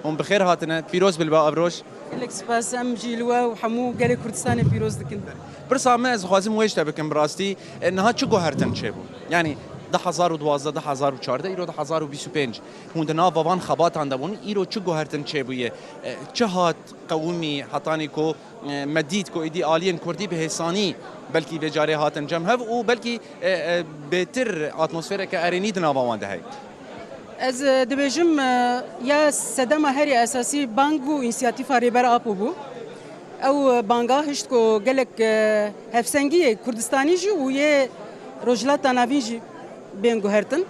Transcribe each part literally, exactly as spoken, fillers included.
Hûn bi xêr hatine, pîroz bil be ev roj. Gelek spas, em jî li we û hemû gelê Kurdistanê pîroz dikin. Pirsa me ez dixwazim wê ji te bikim bi rastî, e, niha çi guhertin çêbû? Yanî du hezar û duwazdeh, du hezar û çardeh, îro du hezar û bîst û pênc. Hûn di nava van xebatan de bûn, îro çi guhertin çêbûye? E, çi hat qewimî hetanî ku, e, me dît ku êdî aliyên Kurdî bi hêsanî belkî vê carê hatin cem hev û belkî, e, e, bêtir atmosfereke erênî di nava wan de heye? Ez, e, dibêjim, e, ya sedema herî esasî bang û însiyatîfa Rêber Apo bû. Ew, e, banga hişt ku gelek, e, hevsengiyê Kurdistanî jî û yê Rojhilata Navîn jî bên guhertin.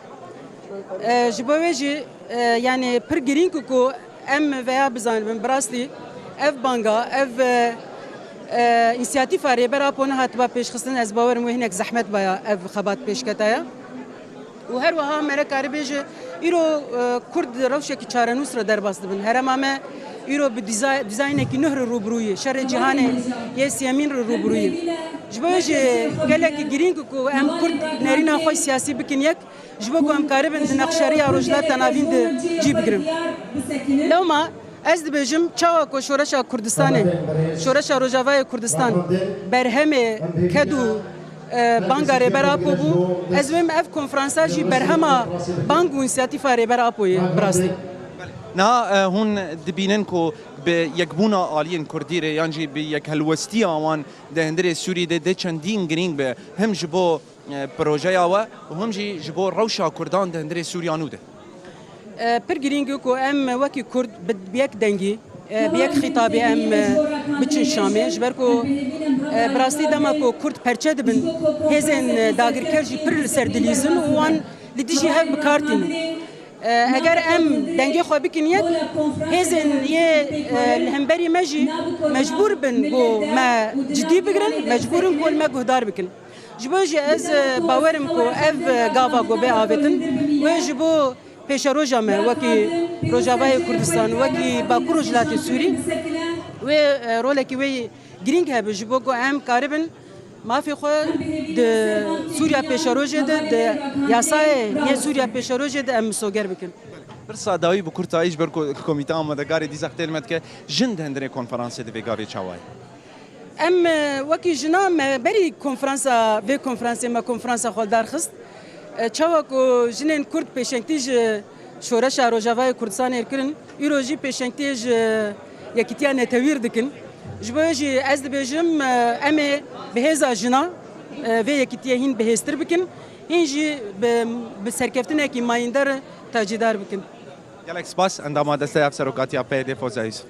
E, ji bo wê jî, e, yanî pir girîng ku em veya bizanibin, bi rastî ev banga, ev, e, e, însiyatîfa Rêber Apo nehatiba pêşxistin, ez bawerim wê hinek zehmet baya ev xebat pêşketaya. Û her wiha me re karî bêje, îro, e, Kurd rewşekî çarenûs re derbas dibin. Herêma me îro bi dîza-, dîzaynekî nuh re rûbirû ye, şerê cîhanê yê siyemîn re rûbirû ye. Ji bo jî gelekî girîng ku em Kurd nerîna xwe siyasî bikin yek, ji bo ku em karibin di nexşeriya Rojhilata Navîn de cî bigirin. Lewma ez dibêjim, çawa ku Şoreşa Kurdistanê, Şoreşa Rojavayê Kurdistan berhemê ked û, e, banga Rêber Apo bû, ez wêm ev konferansa jî berhema bang û însiyatîfa Rêber Apo ye bi rastî. Niha, e, hûn dibînin ku bi yekbûna aliyên Kurdî re yan jî bi yekhelwestiya wan di hundirê Sûrî de dê çendîn girîng be, him ji bo, e, projeya we û him jî ji bo rewşa Kurdan di hundirê Sûriya nû de? E, pir girîng e ku em wekî Kurd bi, bi yek dengî, e, bi yek xîtabê em, e, biçin Şamê. Ji ber ku, e, bi rastî dema ku Kurd perçe dibin, hêzên, e, dagirker jî pir li ser dilîzin û wan li dijî hev bi kar tînin. E, eger em dengê xwe bikin yek, hêzên yê, e, li hemberî me jî mecbûr bin ku me cidî bigirin, mecbûr in ku li me guhdar bikin. Ji bo jî ez, e, bawerim ku ev, e, gava ku bê avêtin, wê ji bo pêşeroja me wekî Rojavayê Kurdistan, wekî Bakur Rojhilatê Sûrî, wê, e, rolekî wê girîng hebe ji bo ku em karibin mafê xwe di Sûriya Pêşerojê de, di yasayê yê Sûriya Pêşerojê de em misoger bikin. Pirsa dawî bi kurtayî ji ber ku komîte amadekarê dîsa xitêl me dike, jin di hundirê konferansê di vê gavê çawa ye? Em, e, wekî jina me berî konferansa, vê konferansê me konferansa xwe li dar xist. E, çawa ku jinên Kurd pêşengtî ji Şoreşa Rojavayê Kurdistanê kirin, îro jî pêşengtiyê ji Yekîtiya Netewî re dikin. Ji bo jî ez dibêjim, e, em ê bi hêza jina, e, vê yekîtiyê hîn bihêztir bikin, hîn jî bi, bi serkeftinekî mayîndar tacîdar bikin. Gelek spas, endama desteya ev serokatiya P Y D Foza Yusuf.